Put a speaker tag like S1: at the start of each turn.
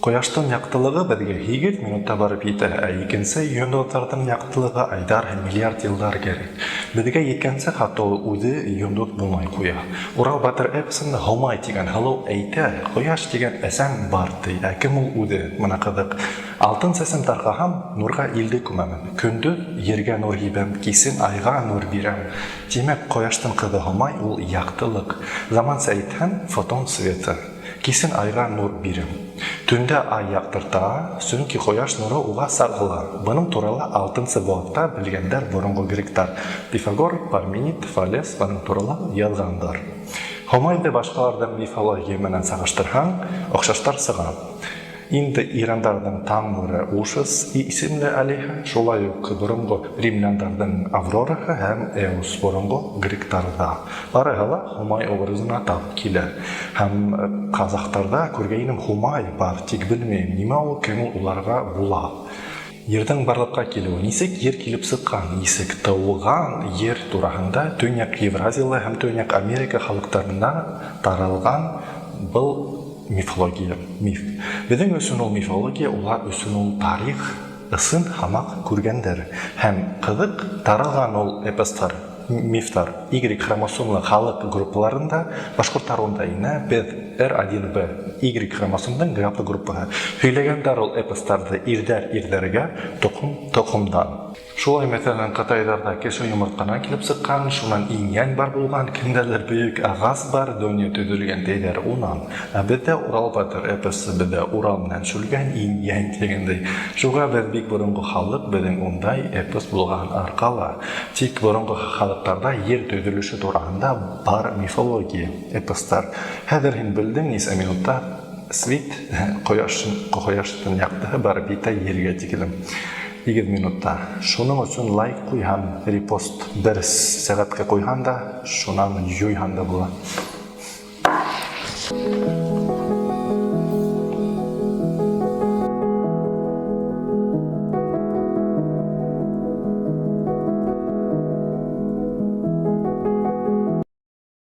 S1: Ҡояштың яҡтылығы беҙгә 8 минутта барып етә, ә икенсе йондоҙҙарҙың яҡтылығы айҙар һәм миллиард йылдар кәрәк. Беҙгә еткәнсе хатта ул үҙе йондоҙ булмай ҡуя. Урал батыр эпосында Һомай тигән һылыу әйтә, Ҡояш тигән әсәң бар, ти. Ә кем ул үҙе? Бына ҡыҙыҡ. Алтын сәсем тарҡаһам, нурға илде күмәмен. Көндөҙ ергә нур һибәм, кисен айға нур бирәм. Тимәк, Ҡояштың ҡыҙы Һомай ул яҡтылыҡ. Заманса әйтһәң, фотон светы. Кисен айға нур бирәм. Төндә ай яҡтырта, сөнки кояш нуры уға сағыла. Бының турала алтынсы быуатта белгәндәр боронғо гректар. Пифагор, Парменид, Фалес бының турала яҙғандар. Һомайҙы башҡаларҙың мифология менән сағыштырһаң, оҡшаштар сыға. Инде ирандарҙың таң нуры Ушас исемле алиһа, шулай уҡ боронғо римляндарҙың Аврораһы һәм Эос боронғо гректарҙа. Барыһы ла Һомай образына тап килә. Һәм ҡазахтарҙа күргәйнем Һумай бар, тик белмәйем, нимә ул, кем ул уларға була. Ерҙең барлыҡҡа килеүе, нисек ер килеп сыҡҡан, нисек тыуған ер тураһында Төньяҡ Евразияла һәм Төньяҡ Америка халыҡтарында таралған был мифология, миф. Беҙҙең өсөн ул мифология, улар өсөн ул тарих, ысын һамаҡ күргәндәр. Һәм ҡыҙыҡ, таралған ул эпостар, мифтар Y хромосомлы халыҡ группаларында, башҡорттар унда инә, беҙ R1B, Y хромосомдың гаплогруппаһы. Һөйләгәндәр ул эпостарҙы ирҙәр ирҙәргә, тоҡом тоҡомдан. Шулай, мәҫәлән, ҡытайҙарҙа кеше йомортҡанан килеп сыҡҡан, шунан инь-янь бар булған, кемдәлер бөйөк ағас бар, донъя төҙөлгән тейҙәр унан. Ә беҙҙә Урал батыр эпосы, беҙҙә Урал менән Шүлгән, инь-янь тигәндәй. Шуға беҙ бик боронғо халыҡ, беҙҙең ундай эпос булған арҡала. Тик боронғо халыҡтарҙа ер төҙөлөшө тураһында бар мифология, эпостар. Хәҙер һин белдең, нисә минутта свит, ҡояш, ҡояштың яҡтыһы барып етә ергә тиклем. 8 минутта. Шуның өсөн лайк ҡуй һәм репост бер сәғәткә ҡуйһаң да, шунан юйһаң да була.